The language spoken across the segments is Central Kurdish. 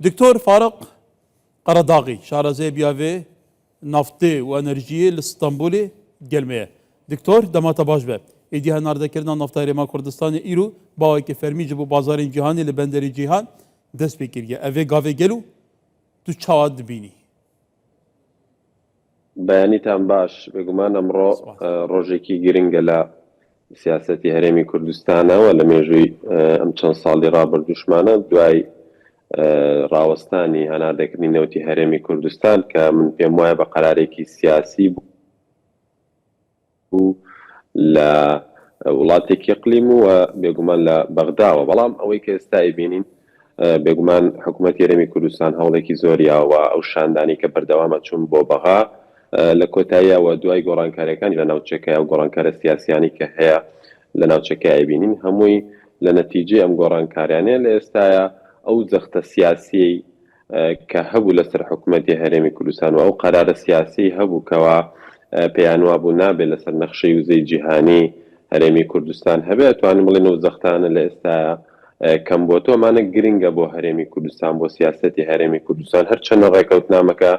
دکتۆر فارق قەرەداغی شارەزای بیاڤێ نەفتێ و ئەنەرژییê li Stenbolê gel me ye. Diktor, dema te baş be. Êdî hinardekirina nafta Herêma Kurdistanê îro bi awayekî fermî ji bo bazarên cîhanê li benderê Ceyhan dest pê kiriye. Ev ê gavê gelo tu çawa dibînî? بەیانیتان باش، بێگومان ئەمڕۆ ڕۆژێکی گرنگە لە سیاسەتی هەرێمی کوردستانە و لە مێژووی ئەم چەند ساڵی ڕابردووشمانە دوای ڕاوەستانی هەناردەکردنی نەوتی هەرێمی کوردستان کە من پێم وایە بە قەرارێکی سیاسی بوو لە وڵاتێکی ئەقلیم و بێگومان لە بەغداوە، بەڵام ئەوەی کە ئێستا ئەیبینین بێگومان حکوومەتی هەرێمی کوردستان هەوڵێکی زۆری یاوە، ئەو شاندانەی کە بەردەوام ئەچوون بۆ بەغا لە کۆتاییا و دوای گۆڕانکارییەکانی لە ناوچەکەیا و گۆڕانکارە سیاسیانەی کە هەیە لە ناوچەکەیا ئەیبینین هەمووی لە نەتیجەی ئەم گۆڕانکاریانەیە لە ئێستایا ئەو جەختە سیاسیەی کە هەبوو لەسەر حکومەتی هەرێمی کوردستان و ئەو قەرارە سیاسیەی هەبوو کەوا پێیان وابوو نابێ لەسەر نەخشەی وزەی جیهانی هەرێمی کوردستان هەبێ ئەتوانین بڵێین ئەو جەختانە لە ئێستایا کەم بۆتەوە ئەمانە گرنگە بۆ هەرێمی کوردستان بۆ سیاسەتی هەرێمی کوردستان هەرچەندە ڕێکەوتنامەکە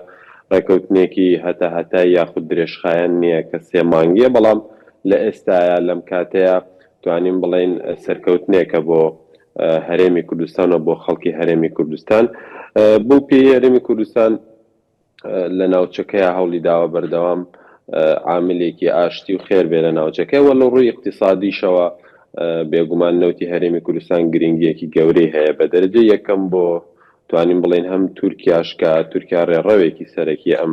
ڕێکەوتنێکی هەتا هەتای یاخود درێژخایەن نییە کە سێ مانگیە بەڵام لە ئێستایا لەم کاتەیا توانین بڵێین سەرکەوتنێکە بۆ هەرێمی کوردستان و بۆ خەڵکی هەرێمی کوردستان بەو پێیەی هەرێمی کوردستان لە ناوچەکەیا هەوڵی داوە بەردەوام عاملێکی ئاشتی و خێر بێ لە ناوچەکە و لە ڕووی ئیقتیسادیشەوە بێگومان نەوتی هەرێمی کوردستان گرنگیەکی گەورەی هەیە بە دەرەجەی یەکەم بۆ توانین بڵێین هەم تورکیاش کە تورکیا ڕێڕەوێکی سەرەکی ئەم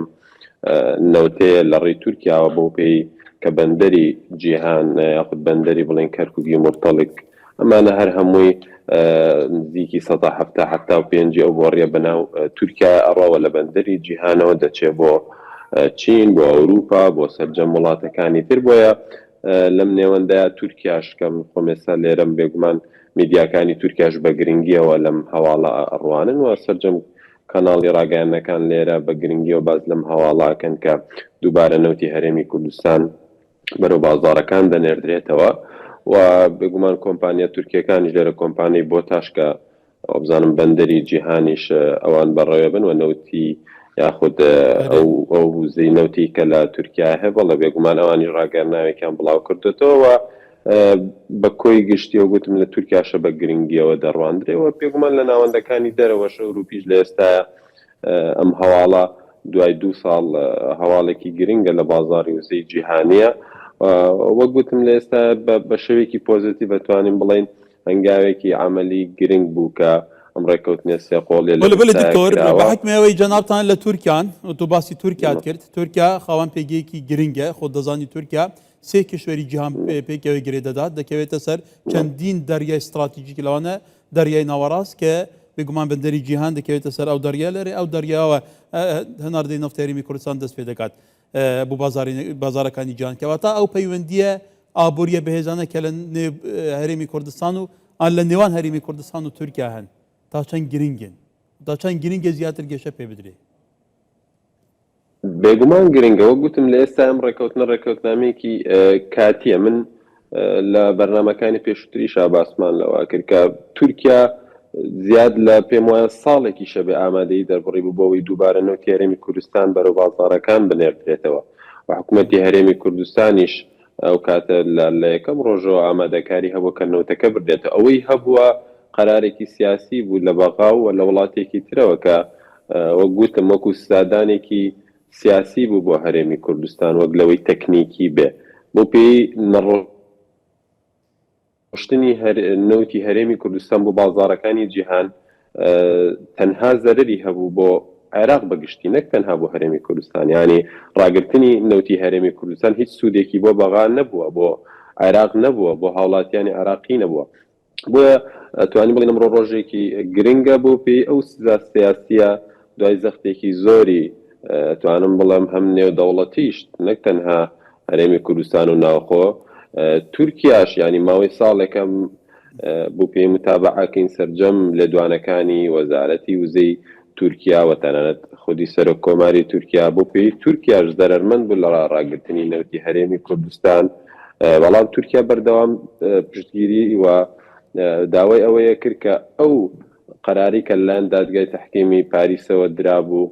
نەوتەیە لە ڕێی تورکیاوە بەو پێی کە بەندەری جیهان یاخود بەندەری بڵێن کەرکوکی مورتەڵک ئەمانە هەر هەمووی نزیکی سەتا حەفتا 75ی ئەو بۆڕیە بەناو تورکیایە ئەڕوا وە لە بەندەری جیهانەوە دەچێ بۆ چین بۆ ئەوروپا بۆ سەرجەم وڵاتەکانی تر بۆیە لەم نێوەندەیا تورکیاش کە من خۆم ئێستا لێرەم بێگومان میدیاکانی تورکیاش بە گرنگیەوە لەم هەواڵە ئەڕوانن و سەرجەم کەناڵی ڕاگەیاندنەکان لێرە بە گرنگیەوە باس لەم هەواڵە ئەکەن کە دووبارە نەوتی هەرێمی کوردستان بەرەو بازاڕەکان دەنێردرێتەوە و بێگومان کۆمپانیا تورکیەکانیش لێرە کۆمپانیای بۆتاش کە وابزانم بەندەری جیهانیش ئەوان بەڕێوەبن و نەوتی یاخود ئەو ئەو وزەی نەوتی کە لە تورکیا هەیە بەڵێ بێگومان ئەوانیش ڕاگەیاندناوێکیان بڵاو کردوێتەوە و بە کۆی گشتیەوە گوتم لە تورکیاشە بە گرنگیەوە دەڕواندرێ و بێگومان لە ناوەندەکانی دەرەوەش ئەوروپیش لە ئێستایا ئەم هەواڵە دوای دوو ساڵ هەواڵێکی گرنگە لە بازاڕی وزەی جیهانیە وەک گوتم لە ئێستا بە شێوەیەکی positive ئەتوانین بڵێین هەنگاوێکی عەمەلی گرنگ بوو کە ئەم ڕێککەوتنە سێقۆڵیە لە بەلێ بەلێ ئێستایا دکتۆر بە کراوە. حوکمی ئەوەی جەنابتان لە تورکیان و تۆ باسی تورکیات کرد تورکیا خاوەن پێگەیەکی گرنگە خۆت دەزانی تورکیا سێ کیشوەری جیهان پێکەوە گرێ دەدات دەکەوێتە سەر چەندین دەریای ستراتیژیک لەوانە دەریای ناوەڕاست کە بێگومان بەندەری جیهان دەکەوێتە سەر ئەو دەریا لەرێ ئەو دەریاوە هەناردەی نەفتی هەرێمی کوردستان دەست پێ دەکات بۆ بازارەکانی جیهان کەواتە ئەو پەیوەندیە ئابووریە بەهێزانە کە لە هەرێمی کوردستان و ئان لە نێوان هەرێمی کوردستان و تورکیا هەن تا چەند گرنگن تا چەند گرنگە زیاتر گەشە پێ بدرێ. بێگومان گرنگە وەک گوتم لە ئێستا ئەم ڕێکەوتنە ڕێکەوتنامەیەکی کاتیە من لە بەرنامەکانی پێشووتریشا باسمان لەوە کرد کە تورکیا زیاد لە پێم وایە ساڵێکیشە بێ ئامادەیی دەربڕی بوو بۆ ئەوەی دووبارە نەوتی هەرێمی کوردستان بەرەو بازاڕەکان بنێردرێتەوە و حکوومەتی هەرێمی کوردستانیش ئەو کاتە لە یەکەم ڕۆژەوە ئامادەکاری هەبوو کە نەوتەکە بردێتەوە ئەوەی هەبووە قەرارێکی سیاسی بوو لە بەغا و لە وڵاتێکی ترەوە کە وەک گوتم وەکو سزادانێکی سیاسی بوو بۆ هەرێمی کوردستان وەک لەوەی تەکنیکی بێ بەو پێی نەڕۆشتنی نەوتی هەرێمی کوردستان بۆ بازاڕەکانی جیهان تەنها زەرەری هەبوو بۆ عێراق بە گشتی نەک تەنها بۆ هەرێمی کوردستان یانی ڕاگرتنی نەوتی هەرێمی کوردستان هیچ سوودێکی بۆ بەغا نەبووە بۆ عێراق نەبووە بۆ هاوڵاتیانی عێراقی نەبووە بۆیە توانیم بڵێین ئەمڕۆ ڕۆژێکی گرنگە بۆ پێی ئەو سزا سیاسیە دوای زەختێکی زۆری توانم بڵێم هەم نێودەوڵەتیش نەک تەنها هەرێمی کوردستان و ناوخۆ تورکیاش یانی ماوەی ساڵێکە بۆ پێی متابعەکەین سەرجەم لێدوانەکانی وەزارەتی وزەی تورکیا و تەنانەت خودی سەرۆک کۆماری تورکیا بۆ پێی تورکیاش زەرەرمەند بوو لە ڕاگرتنی نەوتی هەرێمی کوردستان بەڵام تورکیا بەردەوام پشتگیری و داوای ئەوەیە کرد کە ئەو. قەراری کە لەلایەن دادگای تەحکیمی پاریسەوە درابوو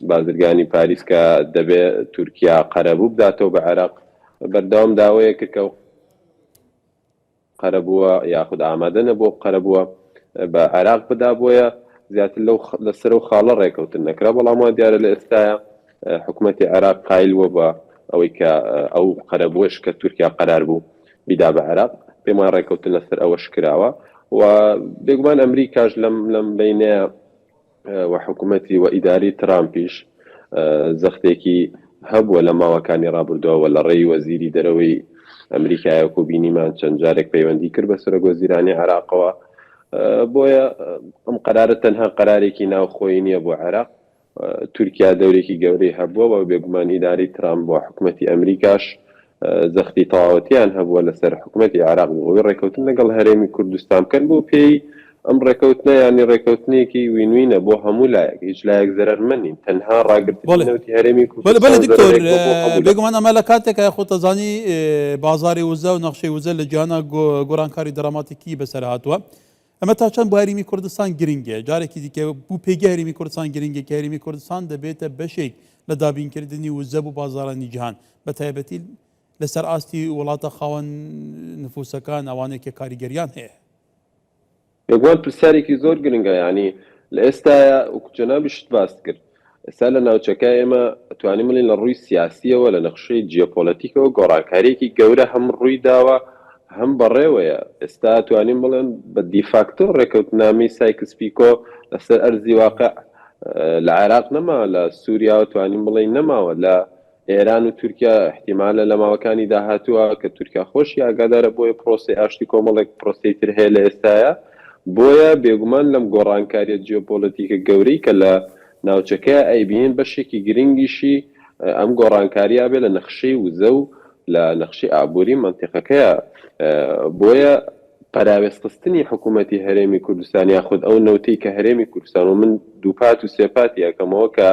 بازرگانی پاریس کە دەبێ تورکیا قەرەبوو بداتەوە بە عێراق بەردەوام داوەیە کرد کە قەرەبووە یاخود ئامادە نەبووە قەرەبووە بە عێراق بدا بۆیە زیاتر لەو لەسەر ئەو خاڵە ڕێکەوتن نەکرا بەڵام وا دیارە لە ئێستایا حکومەتی عێراق قایل بووە بە ئەوەی کە ئەو قەرەبووەش کە تورکیا قەرار بوو بیدا بە عێراق پێم وایە ڕێکەوتن لەسەر ئەوەش کراوە و بێگومان ئەمریکاش لەم لەم بینەیە و حکومەتی و ئیداری ترامپیش زەختێکی هەبووە لە ماوەکانی ڕابردووە و لە ڕێی وەزیری دەرەوەی ئەمریکایە کو بینیمان چەند جارێک پەیوەندی کرد بە سەرۆک وەزیرانی عێراقەوە بۆیە ئەم قەرارە تەنها قەرارێکی ناوخۆیی نییە بۆ عێراق تورکیا دەورێکی گەورەی هەبووە و بێگومان ئیدارەی ترامپ و حکومەتی ئەمریکاش زەختی تەواوەتیان هەبووە لەسەر حکومەتی عێراق بۆ ئەوەی ڕێکەوتن لەگەڵ هەرێمی کوردستان بکەن بۆ پێی ئەم ڕێکەوتنە یانی ڕێکەوتنێکی win win ە بۆ هەموو لایەک هیچ لایەک زەرەرمەند نین تەنها ڕاگرتنی بەڵێ نەوتی هەرێمی بەڵێ بەڵێ کوردستان دکتۆر زەرەرێک بووە بۆ هەموو لایەک. بێگومان ئەمە لە کاتێکایە خۆتەزانی بازاری وزە و نەخشەی وزە لە جیهانا گۆڕانکاری دڕاماتیکی بەسەر هاتووە ئەمە تا چەند بۆ هەرێمی کوردستان گرنگە؟ جارێکی دیکە بو پێگەی هەرێمی کوردستان گرنگە کە هەرێمی کوردستان دەبێتە بەشێک لە دابینکردنی وزە بۆ بازارانی جیهان بە تایبەتی لەسەر ئاستی وڵاتە خاوەن نفوسەکان ئەوانەی کە کاریگەریان هەیە. بێگومان پرسیارێکی زۆر گرنگە یانی لە ئێستایا وەکو جەنابیشت باست کرد ئێستا لە ناوچەکە ئێمە ئەتوانین بڵێین لە ڕووی سیاسییەوە لە نەخشەی جیۆپۆلەتیکەوە گۆڕانکارییەکی گەورە هەم ڕووی داوە هەم بەڕێوەیە. ئێستا ئەتوانین بڵێن بە دیفاکتۆ ڕێکەوتنامەی سایکس پیکۆ لەسەر ئەرزی واقع لە عێراق نەما، لە سووریاوە توانین بڵێین نەماوە، لە ئێران و تورکیا ئیحتیمالە لە ماوەکانی داهاتووە کە تورکیا خۆشی ئاگادارە بۆیە پرۆسەی ئاشتی کۆمەڵێک پرۆسەی تر هەیە لە ئێستایا بۆیە بێگومان لەم گۆڕانکاریە جیۆپۆلەتیکە گەورەی کە لە ناوچەکەیا ئەیبینین بەشێکی گرنگیشی ئەم گۆڕانکاریە ئەبێ لە نەخشەی وزە و لە نەخشەی ئابووری مەنتیقەکەیا بۆیە پەراوێزخستنی حکوومەتی هەرێمی کوردستان یاخود ئەو نەوتەی کە هەرێمی کوردستان و من دووپات و سێپاتی ئەکەمەوە کە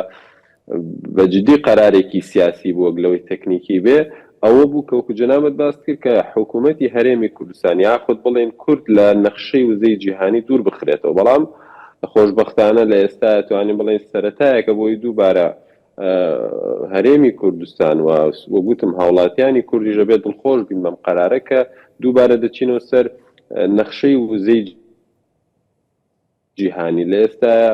بە جدی قەرارێکی سیاسی بوو وەک لەوەی تەکنیکی بێ، ئەوە بوو کە وەکو جەنابت باست کرد کە حکوومەتی هەرێمی کوردستان یاخود بڵێین کورد لە نەخشەی وزەی جیهانی دوور بخرێتەوە بەڵام خۆشبەختانە لە ئێستایا توانین بڵێین سەرەتایەکە بۆی دووبارە هەرێمی کوردستان و وەک وتم هاوڵاتیانی کوردیش ئەبێ دڵخۆش بین بەم قەرارە کە دووبارە دەچینەوە سەر نەخشەی وزەی جیهانی لە ئێستایا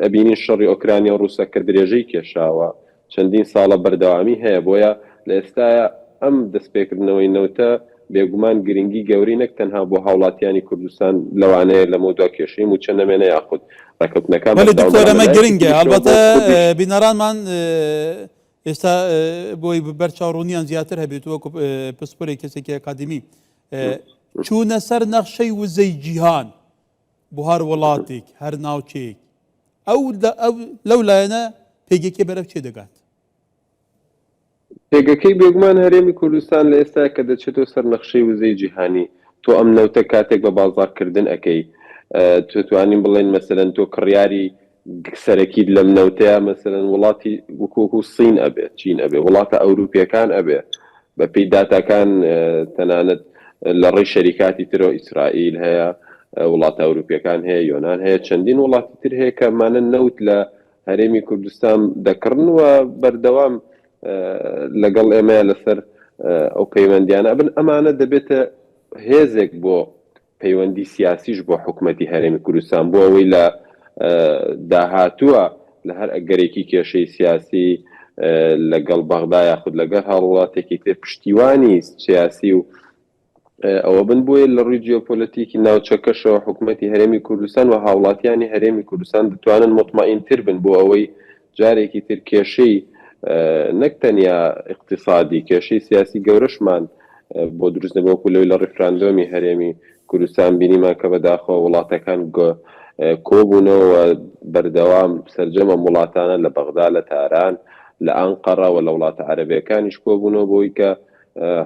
ئەبینین شەڕی ئۆکرانیا و ڕووسە کە درێژەی کێشاوە چەندین ساڵە بەردەوامی هەیە بۆیە لە ئێستایا ئەم دەستپێکردنەوەی نەوتە بێگومان گرنگی گەورەی نەک تەنها بۆ هاوڵاتیانی کوردستان لەوانەیە لەمەودوا کێشەی مووچە نەمێنێ یاخود ڕێکەوتنەکان بەلێ بەردەوام دکتۆر بەڵام ئەمە لەلایەکی گرنگە تریشەوە بۆ هەڵبەتە کوردیش بینەرانمان ئێستا بۆی بەرچاوڕوونیان زیاتر هەبێت وەکو پسپۆرێک کەسێکی ئەکادیمی چوونە سەر نەخشەی وزەی جیهان بۆ هەر وڵاتێک هەر ناوچەیەک ئەو لەو لایەنە پێگەکەی بەرەو چێ دەگات؟ پێگەکەی بێگومان هەرێمی کوردستان لە ئێستا کە دەچێتەوە سەر نەخشەی وزەی جیهانی تۆ ئەم نەوتە کاتێک بە بازاڕکردن ئەکەی تۆ توانین بڵێن مەسەلەن تۆ کڕیاری سەرەکیت لەم نەوتەیە مەسەلەن وڵاتی وەکو وەکو سین ئەبێ چین ئەبێ وڵاتە ئەوروپیەکان ئەبێ بەپێی داتاکان تەنانەت لە ڕێی شەریکاتی ترەوە ئیسرائیل هەیە وڵاتە ئەوروپیەکان هەیە یۆنان هەیە چەندین وڵاتی تر هەیە کە مانە نەوت لە هەرێمی کوردستان دەکڕن و بەردەوام لەگەڵ ئێمەیە لەسەر ئەو پەیوەندیانە ئەبن ئەمانە دەبێتە هێزێک بۆ پەیوەندی سیاسیش بۆ حکومەتی هەرێمی کوردستان بۆ ئەوەی لە داهاتووە لە هەر ئەگەرێکی کێشەی سیاسی لەگەڵ بەغدا یاخود لەگەڵ هەر وڵاتێکی تر پشتیوانی سیاسی و ئەوە بن بۆیە لە ڕووی جیۆپۆلەتیکی ناوچەکەشەوە حکومەتی هەرێمی کوردستان و هاوڵاتیانی هەرێمی کوردستان دەتوانن موتمەئینتر بن بۆ ئەوەی جارێکی تر کێشەی نەک تەنیا ئیقتیسادی، کێشەی سیاسی گەورەشمان بۆ دروست نەبێ وەکو لەوەی لە ڕیفراندۆمی هەرێمی کوردستان بینیمان کە بەداخەوە وڵاتەکان کۆبوونەوە و بەردەوام سەرجەم ئەم وڵاتانە لە بەغدا لە تاران لە ئەنقەڕە و لە وڵاتە عەرەبیەکانیش کۆبوونەوە بۆی کە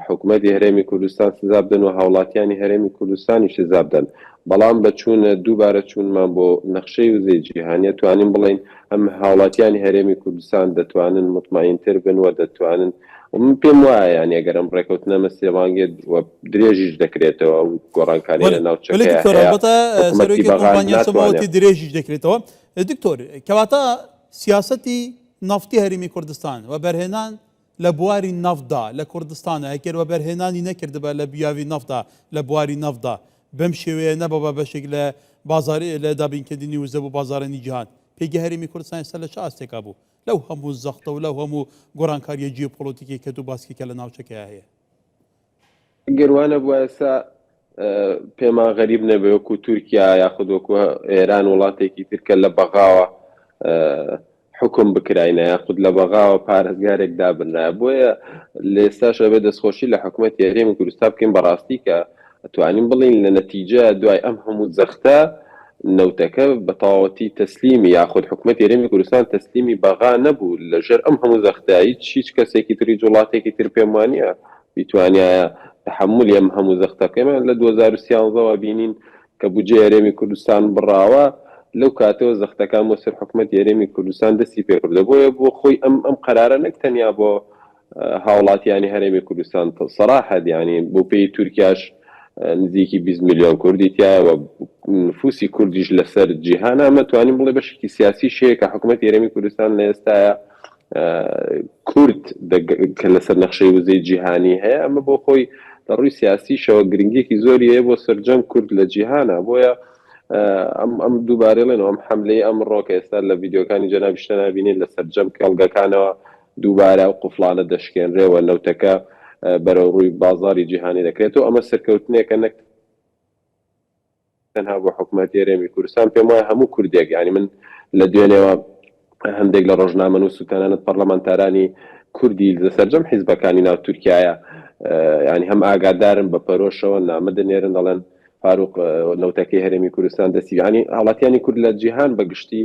حکومەتی هەرێمی کوردستان سزا بدەن و هاوڵاتیانی هەرێمی کوردستانیش سزا بدەن، بەڵام بە چوونە دووبارە چوونمان بۆ نەخشەی وزەی جیهانیە توانین بڵێین هەم هاوڵاتیانی هەرێمی کوردستان دەتوانن موتمەئینتر بن و دەتوانن و من پێم وایە یانی ئەگەر ئەم ڕێکەوتنە ئەمە سێ مانگێ و درێژیش دەکرێتەوە ئەو گۆڕانکاریە بەڵێ لە بەڵێ ناوچەکەیا دکتۆر هەیە ئەڵبەتە حکوومەتی سەرۆکی بەغا کۆمپانیا ناتوانێ سەماوەتی درێژیش دەکرێتەوە دکتۆر کەواتە سیاسەتی نەفتی هەرێمی کوردستان وەبەرهێنان لە بواری نەفتدا لە کوردستانە ئەگەر وەبەرهێنانی نەکردبا لە بیاوی نەفتدا لە بواری نەفتدا بەم شێوەیە نەبەبا بەشێک لە بازاری لە دابینکردنی وزە بۆ بازارانی جیهان پێگە هەرێمی کوردستان ئێستا لە چ ئاستێکا بوو لەو هەموو زەختە و لەو هەموو گۆڕانکاریە جیۆپۆلۆتیکی کە تۆ باسی کە لە ناوچەکەیا هەیە؟ گەر وا نەبوایە ئێستا پێمان غەریب نەبێ وەکو تورکیا یاخود وەکو ئێران وڵاتێکی تر کە لە بەغاوە حوکم بکراینە یاخود لە بەغاوە پارێزگارێک دابنرایە بۆیە لە ئێستاش ئەبێ دەستخۆشی لە حکومەتی هەرێمی کوردستان بکەین بەڕاستی کە ئەتوانین بڵێین لە نەتیجە دوای ئەم هەموو زەختە نەوتەکە بە تەواوەتی تەسلیمی یاخود حکومەتی هەرێمی کوردستان تەسلیمی بەغا نەبوو لەژێر ئەم هەموو زەختە هیچ هیچ کەسێکی تر هیچ وڵاتێکی تر پێم وانیە بیتوانیایە تەحەمولی ئەم هەموو زەختە بکە ئێمە لە 2013 وە بینین کە بودجەی هەرێمی کوردستان بڕاوە لەو کاتەوە زەختەکان بۆ سەر حکومەتی هەرێمی کوردستان دەستی پێکردووە بۆیە بۆ خۆی ئەم ئەم قەرارە نەک تەنیا بۆ هاوڵاتیانی هەرێمی کوردستان سەراحەت یانی بۆ پێی تورکیاش نزیکی 20 ملیۆن کوردی تایە و نفوسی کوردیش لەسەر جیهانە ئەمە توانین بڵێ بەشێکی سیاسی شەیە کە حکوومەتی هەرێمی کوردستان لە ئێستاە کورد کە لەسەر نەخشەی وزەی جیهانی هەیە ئەمە بۆ خۆی لە ڕووی سیاسیشەوە گرنگیەکی زۆری هەیە بۆ سەرجەم کورد لە جیهانە بۆیە ئەم ئەم دووبارەی ڵێنەوە ئەم حملەی ئەمڕۆ کە ئێستا لە ڤیدیۆکانی جەنابیشتە نابینین لە سەرجەم کێڵگەکانەوە دووبارە ئەو قوفڵانە دەشکێنرێ و نەوتەکە بەرەو ڕووی بازاڕی جیهانی دەکرێتەوە، ئەمە سەرکەوتنێکە نەک تەنها بۆ حکومەتی هەرێمی کوردستان، پێم وایە هەموو کوردێک، یانی من لە دوێنێوە هەندێک لە ڕۆژنامەنووس و تەنانەت پەڕلەمانتارانی کوردی لە سەرجەم حیزبەکانی ناو تورکیایە یانی هەم ئاگادارن بە پەرۆشەوە نامە دەنێرن دەڵێن فاروق نەوتەکەی هەرێمی کوردستان دەستی یانی هاوڵاتیانی کورد لە جیهان بە گشتی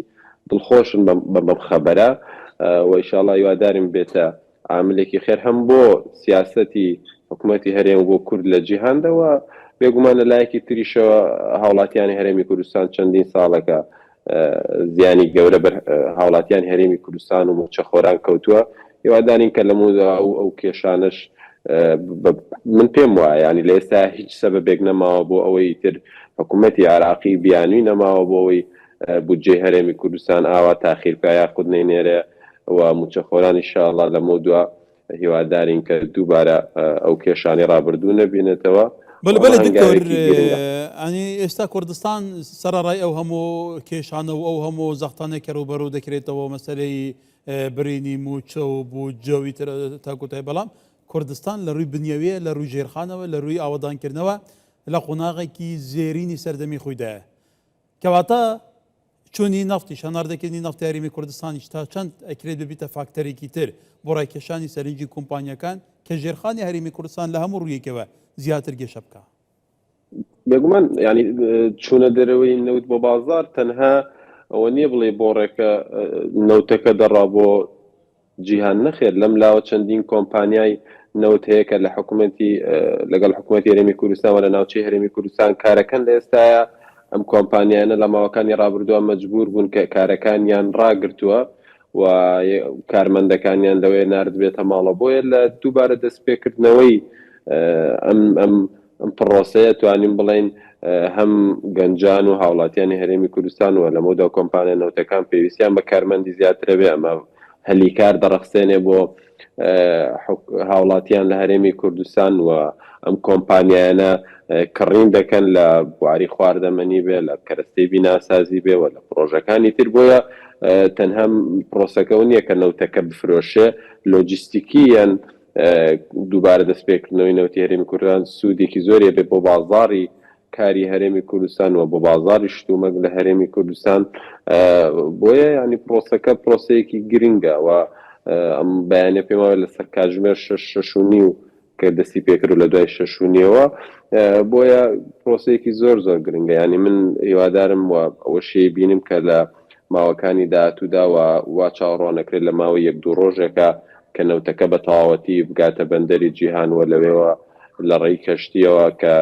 دڵخۆشن بەم خەبەرە و ئیشاڵا هیوادارین بێتە عاملێکی خێر هەم بۆ سیاسەتی حکوومەتی هەرێم و بۆ کورد لە جیهاندا و بێگومان لە لایەکی تریشەوە هاوڵاتیانی هەرێمی کوردستان چەندین ساڵەکە زیانی گەورە بەر هاوڵاتیانی هەرێمی کوردستان و مووچەخۆران کەوتووە، هیوادارین کە لەمەودا ئەو ئەو کێشانەش من پێم وایە یانی لە ئێستا هیچ سەبەبێک نەماوە بۆ ئەوەی ئیتر حکوومەتی عێراقی بیانووی نەماوە بۆ ئەوەی بودجەی هەرێمی کوردستان ئاوا تاخیر بکا یاخود نەینێرێ و مووچەخۆران ئیشاڵڵا لەمەودوا هیوادارین کە دووبارە ئەو کێشانەی ڕابردوو نەبینێتەوە و بەلێ ئەمە بەلێ دکتۆر هەنگاوێکی گرنگە. ئەنی ئێستا کوردستان سەرەڕای ئەو هەموو کێشانە و ئەو هەموو زەختانەی کە ڕووبەڕوو دەکرێتەوە مەسەلەی برینی مووچە و بودجە و ئیتر تا کۆتایی بەڵام کوردستان لە ڕووی بنیەویە لە ڕووی ژێرخانەوە لە ڕووی ئاوەدانکردنەوە لە قۆناغێکی زێرینی سەردەمی خۆیدایە کەواتە چوونی نەفتیش، هەناردەکردنی نەفتی هەرێمی کوردستانیش تا چەند ئەکرێت ببیتە فاکتەرێکی تر بۆ ڕاکێشانی سەرنجی کۆمپانیاکان کە ژێرخانی هەرێمی کوردستان لە هەموو ڕوویەکەوە زیاتر گەشە بکا؟ بێگومان یانی چوونە دەرەوەی نەوت بۆ بازاڕ تەنها ئەوە نییە بڵێ بۆڕێکە نەوتەکە دەڕا بۆ جیهان نەخێر لەم لاوە چەندین کۆمپانیای نەوت هەیە کە لە حکومەتی لەگەڵ حکومەتی هەرێمی کوردستان و لە ناوچەی هەرێمی کوردستان کارەکەن لە ئێستایا ئەم کۆمپانیانە لە ماوەکانی ڕابردووە مەجبور بوون کە کارەکانیان ڕاگرتووە و کارمەندەکانیان لەوەیە ناردبێتە ماڵە بۆیە لە دووبارە دەستپێکردنەوەی ئەم ئەم ئەم پڕۆسەیە توانین بڵێین هەم گەنجان و هاوڵاتیانی هەرێمی کوردستان و لەمەودا کۆمپانیا نەوتەکان پێویستیان بە کارمەندی زیاترە بێ ئەمە هەلی کار دەڕەخسێنێ بۆ هاوڵاتیان لە هەرێمی کوردستان و ئەم کۆمپانیایانە کڕین دەکەن لە بواری خواردەمەنی بێ لە کەرەستەی بیناسازی بێ و لە پڕۆژەکانی تر بۆیە تەنها پرۆسەکەەوە نییە کە نەوتەکە بفرۆشێ لۆجیستیکی یان دووبارە دەستپێکردنەوەی نەوتی هەرێمی کوردستان سوودێکی زۆری هەبێت بۆ بازاڕی کاری هەرێمی کوردستان و بۆ بازاڕی شتومەک لە هەرێمی کوردستان بۆیە ینی پرۆسەکە پرۆسەیەکی گرنگە و ئەم بەیانە پێم وایە لەسەر کاتژمێر شەش شەش و نیو کە دەستی پێکرد و لە دوای شەش و نیوە بۆیە پرۆسەیەکی زۆر زۆر گرنگە ینی من هیوادارم و ئەوەشی بینم کە لە ماوەکانی داهاتوودا و وا چاوەڕوان دەکرێت لە ماوەی یەک دوو ڕۆژێکا کە نەوتەکە بە تەواوەتی بگاتە بەندەری جیهان و لەوێوە لە ڕێی کەشتییەوە کە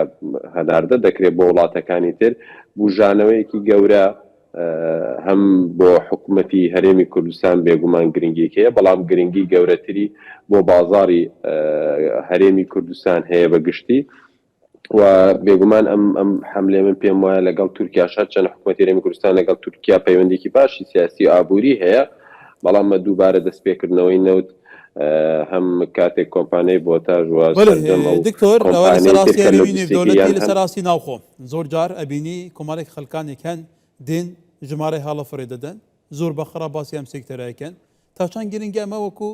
هەناردە دەکرێت بۆ وڵاتەکانی تر، بوژانەوەیەکی گەورە. هەم بۆ حکومەتی هەرێمی کوردستان بێگومان گرنگیەک هەیە، بەڵام گرنگی گەورەتری بۆ بازاڕی هەرێمی کوردستان هەیە بە گشتی و بێگومان ئەم ئەم حەملەیە من پێم وایە لەگەڵ تورکیاش هەرچەند حکومەتی هەرێمی کوردستان لەگەڵ تورکیا پەیوەندیکی باشی سیاسی و ئابووری هەیە بەڵام مە دووبارە دەستپێکردنەوەی نەوت هەم کاتێک کۆمپانیای بۆتاژ و بەڵێ سەرجەم ئەو دکتۆر ئەوە لەسەر کۆمپانیای تر ئاستی کە هەرێمی لۆجستیکی نێودەوڵەتی یان هەن لەسەر ئاستی ناوخۆ زۆر جار ئەبینی کۆمەڵێک خەلکانێک هەن دێن ژمارەی هاڵە فڕێ دەدەن زۆر بە خراپ باسی ئەم سێکتەرە ئەکەن تا چەند گرنگە ئەمە وەکو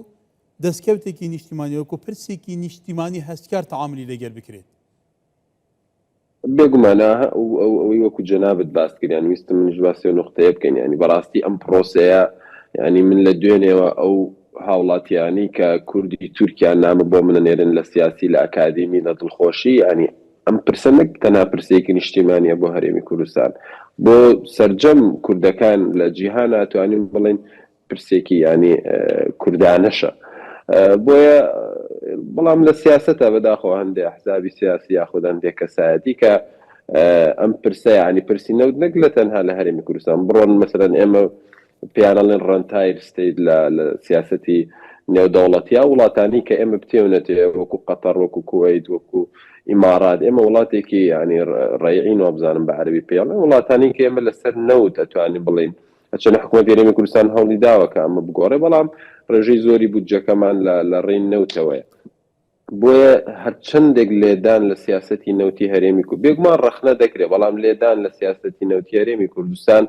دەستکەوتێکی نیشتیمانی وەکو پرسێکی نیشتیمانی هەستیار تەعاملی لەگەل بکرێت. بێگومان ئەوەی وەکو جەنابت باست کرد یانی ویستم منیش باسی ئەو نوقتەیە بکەین یانی بەڕاستی ئەم پرۆسەیە یانی من لە دوێنێوە ئەو هاوڵاتیانی کە کوردی تورکیا نامە بۆ من ئەنێرن لە سیاسی لە ئەکادیمی لە دڵخۆشی یانی ئەم پرسە نەک تەنها پرسێکی نیشتیمانیە بۆ هەرێمی کوردستان بۆ سەرجەم کوردەکان لە جیهانا توانین بڵێین پرسێکی یانی کوردانەشە بۆیە بەڵام لە سیاسەتە بەداخەوە هەندێ ئەحزابی سیاسی یاخود هەندێک کەسایەتی کە ئەم پرسە یانی پرسی نەوت نەک لە تەنها لە هەرێمی کوردستان بڕۆن مەسەلەن ئێمە پێیانەڵێن rentier state لە لە سیاسەتی نێودەوڵەتیا وڵاتانی کە ئێمە بتێونەتێ وەکو قەتەر وەکو کوەیت وەکو ئیمارات ئێمە وڵاتێکی ینی ڕێعین وابزانم بە عەربی پێڵێن وڵاتانی کە ئێمە لەسەر نەوت ئەتوانین بڵێین هەرچەندە حکومەتی هەرێمی کوردستان هەوڵی داوە کە ئەمە بگۆڕێ، بەڵام ڕێژەی زۆری بودجەکەمان لە لە ڕێی نەوتەوەیە. بۆیە هەرچەندێک لێدان لە سیاسەتی نەوتی هەرێمی کو بێگومان ڕەخنە دەکرێ، بەڵام لێدان لە سیاسەتی نەوتی هەرێمی کوردستان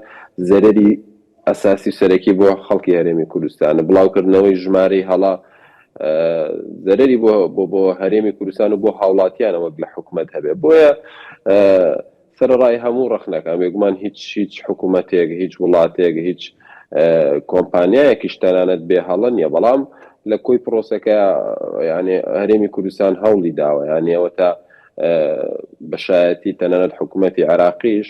زەرەری ئەساسی و سەرەکی بۆ خەڵکی هەرێمی کوردستانە. بڵاوکردنەوەی ژمارەی هەڵە زەرەری بۆ بۆ بۆ هەرێمی کوردستان و بۆ هاوڵاتیانە وەک لە حکومەت هەبێ. بۆیە سەرەڕای هەموو ڕەخنەکان، بێگومان هیچ هیچ حکومەتێک، هیچ وڵاتێک، هیچ کۆمپانیایەکیش تەنانەت بێ هەڵە نییە، بەڵام لە کۆی پرۆسەکە یانێ هەرێمی کوردستان هەوڵی داوە، یانێ ئەوەتا بە شایەتی تەنانەت حکومەتی عێراقیش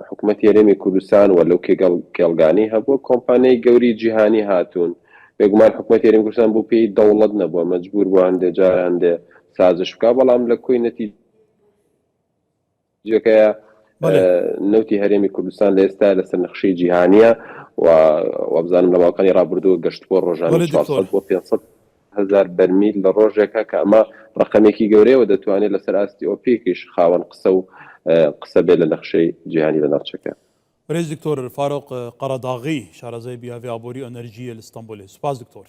حکومەتی هەرێمی کوردستان و لەو کێگەڵ کێڵگانی هەبووە کۆمپانیای گەوری جیهانی هاتوون، بێگومان حکومەتی هەرێمی کوردستان بۆ پێی دەوڵەت نەبووە، مەجبور بووە هەندێ جار هەندێ سازش بکا، بەڵام لە کۆی نەتیجەکەیە نەوتی هەرێمی کوردستان لە ئێستا لەسەر نەخشەی جیهانییە و وابزانم لە ماوەکانی ڕابردووە گەشتبووە ڕۆژانە 400 بۆ 500 هەزار بەرمیل لە ڕۆژێکە کە ئەمە ڕەقەمێکی گەورەیە و دەتوانێت لەسەر ئاستی ئۆپیکیش خاوەن قسە و قسە بێت لە نەخشەی جیهانی لە ناوچەکە. بەرێز دکتۆر فاروق قەرەداغی شارەزای بیاڤی ئابووری و ئەنەرژییە لە ستەنبوڵێ. سوپاس دکتۆر.